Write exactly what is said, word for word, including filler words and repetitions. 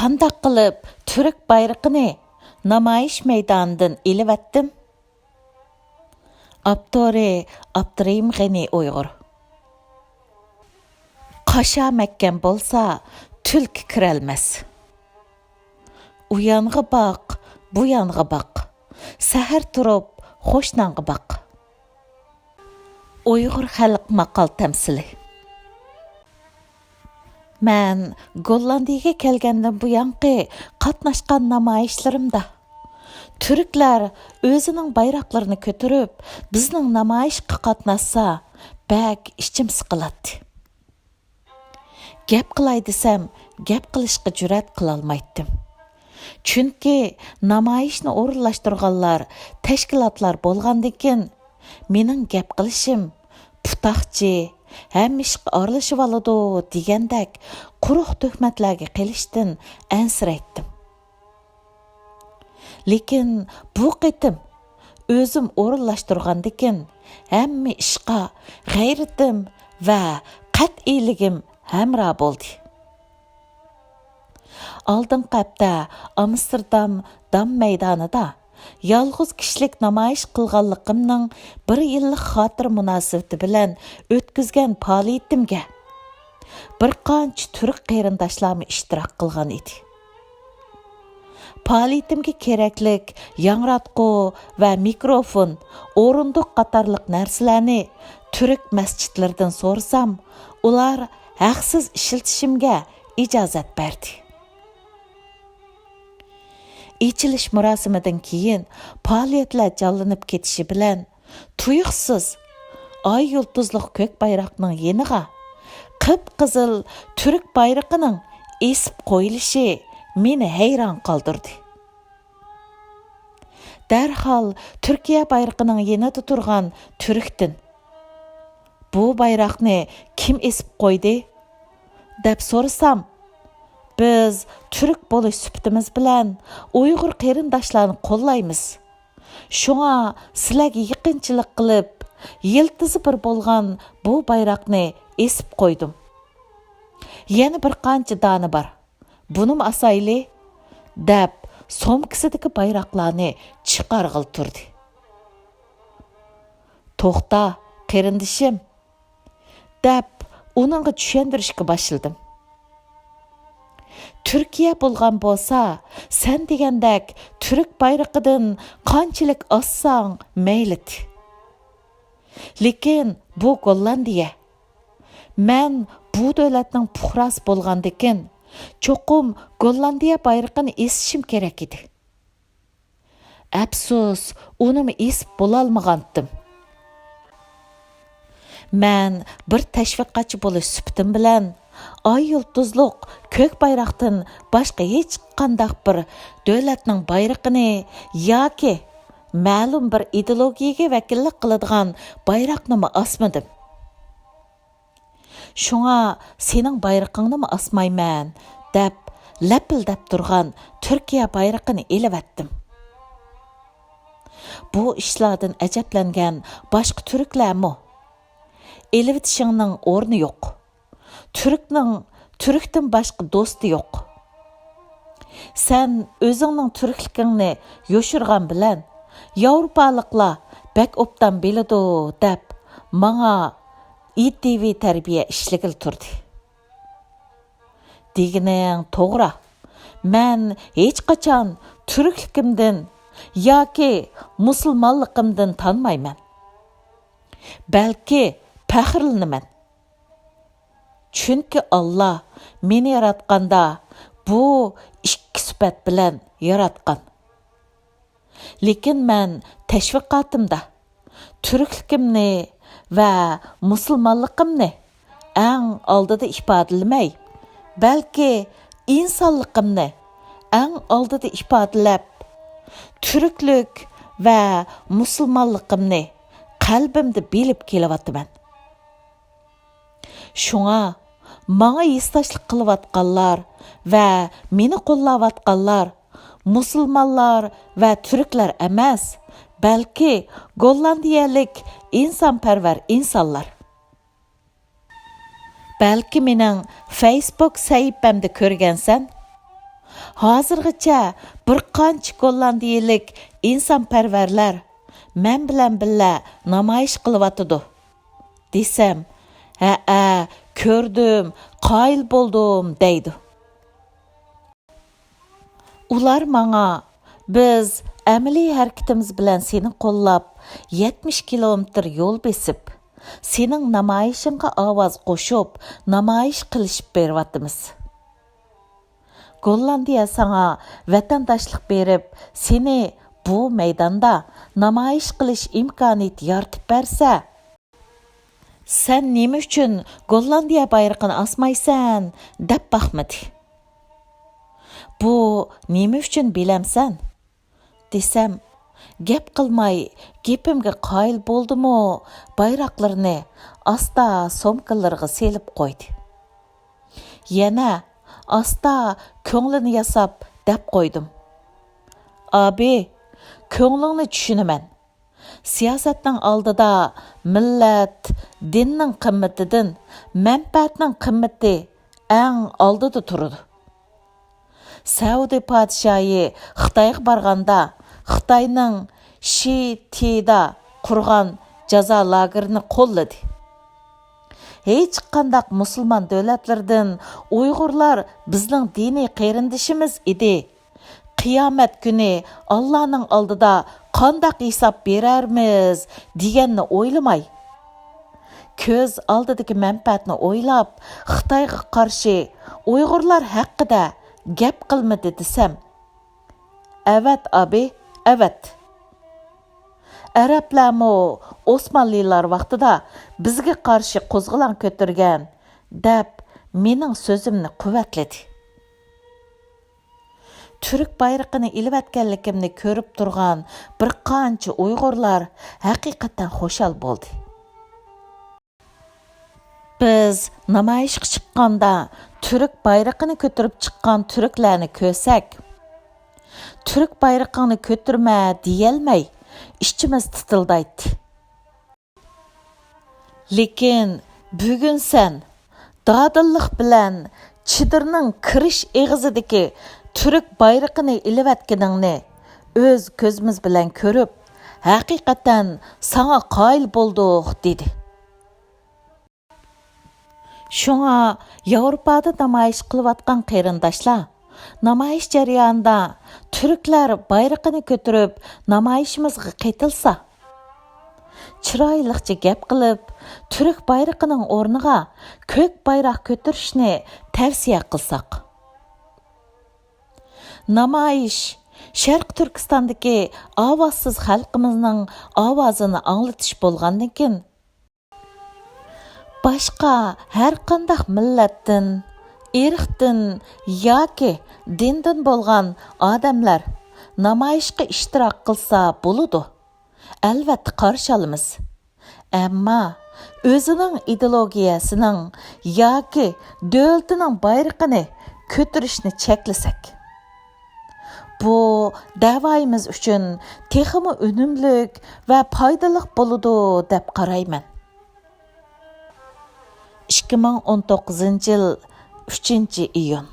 قانداق قىلىپ تۈرك بايرىقىنى نامايىش مەيدانىدىن ئېلىۋەتتىم؟ ئاپتورى: ئابدۇرېھىم غېنى ئۇيغۇر. قاشا مەھكەم بولسا، تۈلكە كىرەلمەس. ئۇ يانغا باق، بۇ يانغا باق. سەھەر تۇرۇپ، قوشناڭغا باق. ئۇيغۇر خەلق ماقال تەمسىلى. مەن گوللاندىيەگە كەلگەندىن بۇيانقى قاتناشقان نامايىشلىرىمدا، تۈركلەر ئۆزىنىڭ بايراقلىرىنى كۆتۈرۈپ، بىزنىڭ نامايىشقا قاتناشسا، بەك ئىچىم سىقىلاتتى. گەپ قىلاي دېسەم، گەپ قىلىشقا جۈرئەت قىلالمايتتىم. چۈنكى نامايىشنى ئورۇنلاشتۇرغانلار، تەشكىلاتلار بولغاندىكىن، مېنىڭ گەپ قىلىشىم پۇتاقچى، ھەممە ئىشقا ئارىلىشىۋالىدۇ دېگەندەك قۇرۇق تۆھمەتلەرگە قېلىشتىن ئەنسىرەيتتىم. لېكىن بۇ قېتىم ئۆزۈم ئورۇنلاشتۇرغاندىكىن، ھەممە ئىشقا غەيرىتىم ۋە قەتئىيلىكىم ھەمراھ بولدى. ئالدىنقى ھەپتە ئامستېردام دام مەيدانىدا يالغۇز كىشىلىك نامايىش قىلغانلىقىمنىڭ بىر يىللىق خاتىرە مۇناسىۋىتى بىلەن ئۆتكۈزگەن پائالىيىتىمگە بىر قانچە تۈرك قېرىنداشلارمۇ ئىشتىراك قىلغان ئىدى. پائالىيىتىمگە كېرەكلىك ياڭراتقۇ ۋە مىكروفون، ئورۇندۇق قاتارلىق نەرسىلەرنى تۈرك مەسچىتلىرىدىن سورىسام، ئۇلار ھەقسىز ئىشلىتىشىمگە ئىجازەت بەردى. ئېچىلىش مۇراسىمىدىن كېيىن پائالىيەتلەر جانلىنىپ كېتىشى بىلەن، تۇيۇقسىز ئاي يۇلتۇزلۇق كۆك بايراقنىڭ يېنىغا قىپقىزىل تۈرك بايرىقىنىڭ ئېسىپ قويۇلۇشى مېنى ھەيران قالدۇردى. دەرھال تۈركىيە بايرىقىنىڭ يېنىدا تۇرغان تۈركتىن، «بۇ بايراقنى كىم ئېسىپ قويدى؟» دەپ سورىسام، «بىز تۈرك بولۇش سۈپىتىمىز بىلەن ئۇيغۇر قېرىنداشلارنى قوللايمىز. شۇڭا سىلەرگە يېقىنچىلىق قىلىپ، يىلتىزى بىر بولغان بۇ بايراقنى ئېسىپ قويدۇم. يەنە بىر قانچە دانە بار. بۇنىمۇ ئاسايلى» دەپ، سومكىسىدىكى بايراقلارنى چىقارغىلى تۇردى. «توختا، قېرىندىشىم» دەپ، ئۇنىڭغا چۈشەندۈرۈشكە باشلىدىم. «تۈركىيە بولغان بولسا، سەن دېگەندەك تۈرك بايرىقىدىن قانچىلىك ئاسساڭ مەيلىدى. لېكىن بۇ گوللاندىيە. مەن بۇ دۆلەتنىڭ پۇقراسى بولغاندىكىن، چوقۇم گوللاندىيە بايرىقىنى ئېسىشىم كېرەك ئىدى. ئەپسۇس، ئۇنىمۇ ئېسىپ بولالمىغانتىم.» مەن بىر تەشۋىقاتچى بولۇش سۈپىتىم بىلەن، ئاي يۇلتۇزلۇق كۆك بايراقتىن باشقا ھېچقانداق بىر دۆلەتنىڭ بايرىقىنى ياكى مەلۇم بىر ئىدېئولوگىيەگە ۋەكىللىك قىلىدىغان بايراقنىمۇ ئاسمىدىم. «شۇڭا سېنىڭ بايرىقىڭنىمۇ ئاسمايمەن» دەپ، لەپىلدەپ تۇرغان تۈركىيە بايرىقىنى ئېلىۋەتتىم. بۇ ئىشلاردىن ئەجەبلەنگەن باشقا تۈركلەرمۇ: «ئېلىۋېتىشىڭنىڭ ئورنى يوق. تۈركنىڭ تۈركتىن باشقا دوستى يوق. سەن ئۆزۈڭنىڭ تۈركلۈكۈڭنى يوشۇرغان بىلەن، ياۋروپالىقلار بەك ئوبدان بىلىدۇ» دەپ، ماڭا ئىتىۋى تەربىيە ئىشلىگىلى تۇردى. «دېگىنىڭ توغرا. مەن ھېچقاچان تۈركلۈكۈمدىن ياكى مۇسۇلمانلىقىمدىن تانمايمەن. بەلكى پەخىرلىنىمەن. چۈنكى ئاللا مېنى ياراتقاندا بۇ ئىككى سۈپەت بىلەن ياراتقان. لېكىن مەن تەشۋىقاتىمدا تۈركلۈكۈمنى ۋە مۇسۇلمانلىقىمنى ئەڭ ئالدىدا ئىپادىلىمەي، بەلكى ئىنسانلىقىمنى ئەڭ ئالدىدا ئىپادىلەپ، تۈركلۈك ۋە مۇسۇلمانلىقىمنى قەلبىمدە بىلىپ كېلىۋاتىمەن. شۇڭا ماڭا ھېسداشلىق قىلىۋاتقانلار ۋە مېنى قوللاۋاتقانلار مۇسۇلمانلار ۋە تۈركلەر ئەمەس، بەلكى گوللاندىيەلىك ئىنسانپەرۋەر ئىنسانلار. بەلكى مېنىڭ فەيسبۇك سەھىپەمدە كۆرگەنسەن؟ ھازىرغىچە بىر قانچە گوللاندىيەلىك ئىنسانپەرۋەرلەر مەن بىلەن بىللە نامايىش قىلىۋاتىدۇ، دېسەم، ھەئە، كۆردۈم، قايىل بولدۇم، دەيدۇ. ئۇلار ماڭا، بىز ئەمەلىي ھەرىكىتىمىز بىلەن سېنى قوللاپ، يەتمىش كىلومېتىر يول بېسىپ، سېنىڭ نامايىشىڭغا ئاۋاز قوشۇپ، نامايىش قىلىشىپ بېرىۋاتىمىز. گوللاندىيە ساڭا ۋەتەنداشلىق بېرىپ، سېنى بۇ مەيداندا نامايىش قىلىش ئىمكانىيىتى يارىتىپ بەرسە، سەن نېمە ئۈچۈن گوللاندىيە بايرىقىنى ئاسمايسەن؟ دەپ باقمىدى. بۇ نېمە ئۈچۈن بىلەمسەن؟ دېسەم، گەپ قىلماي، گېپىمگە قايىل بولدىمۇ، بايراقلىرىنى ئاستا سومكىلىرىغا سېلىپ قويدى. يەنە ئاستا كۆڭلىنى ياساپ دەپ قويدۇم. ئابى، كۆڭلۈڭنى چۈشىنىمەن. سىياسەتنىڭ ئالدىدا مىللەت، دىننىڭ قىممىتىدىن مەنپەئەتنىڭ قىممىتى ئەڭ ئالدىدا تۇرىدۇ. سەئۇدى پادىشاھى خىتايغا بارغاندا، خىتاينىڭ شى تىدا قۇرغان جازا لاگېرىنى قوللىدى. ھېچقانداق مۇسۇلمان دۆلەتلىرىدىن ئۇيغۇرلار بىزنىڭ دىنىي قېرىندىشىمىز ئىدى. قىيامەت كۈنى ئاللانىڭ ئالدىدا قانداق ھېساب بېرەرمىز دېگەننى ئويلىماي، كۆز ئالدىدىكى مەنپەئەتنى ئويلاپ، خىتايغا قارشى ئۇيغۇرلار ھەققىدە گەپ قىلمىدى دېسەم، ئەۋەت ئابى، ئەۋەت. ئەرەبلەرمۇ ئوسمانلىلار ۋاقتىدا بىزگە قارشى قوزغىلاڭ كۆتۈرگەن، دەپ مېنىڭ سۆزۈمنى قۇۋۋەتلىدى. تۈرك بايرىقىنى ئېلىۋەتكەنلىكىمنى كۆرۈپ تۇرغان بىر قانچە ئۇيغۇرلار ھەقىقەتەن خۇشال بولدى. بىز نامايىشقا چىققاندا تۈرك بايرىقىنى كۆتۈرۈپ چىققان تۈركلەرنى كۆرسەك، «تۈرك بايرىقىڭنى كۆتۈرمە» دېيەلمەي، ئىچىمىز تىتىلدايتتى. لېكىن بۈگۈن سەن دادىللىق بىلەن چېدىرنىڭ كىرىش ئېغىزىدىكى تۈرك بايرىقىنى ئېلىۋەتكىنىڭنى ئۆز كۆزىمىز بىلەن كۆرۈپ، ھەقىقەتەن ساڭا قايىل بولدۇق، دېدى. شۇڭا ياۋروپادا نامايىش قىلىۋاتقان قېرىنداشلار، نامايىش جەريانىدا تۈركلەر بايرىقىنى كۆتۈرۈپ نامايىشىمىزغا قېتىلسا، چىرايلىقچە گەپ قىلىپ، تۈرك بايرىقىنىڭ ئورنىغا كۆك بايراق كۆتۈرۈشنى تەۋسىيە قىلساق. نامايىش شەرقىي تۈركىستاندىكى ئاۋازسىز خەلقىمىزنىڭ ئاۋازىنى ئاڭلىتىش بولغاندىكىن، باشقا ھەر قانداق مىللەتتىن، ئىرقتىن ياكى دىندىن بولغان ئادەملەر نامايىشقا ئىشتىراك قىلسا بولىدۇ، ئەلۋەتتە قارشى ئالىمىز. ئەمما ئۆزىنىڭ ئىدېئولوگىيەسىنىڭ ياكى دۆلىتىنىڭ بايرىقىنى كۆتۈرۈشنى چەكلىسەك، بۇ دەۋايىمىز ئۈچۈن تېخىمۇ ئۈنۈملۈك ۋە پايدىلىق بولىدۇ دەپ قارايمەن. ئىككى مىڭ ئون توققۇزىنچى يىل، ئۈچىنچى ئىيۇن.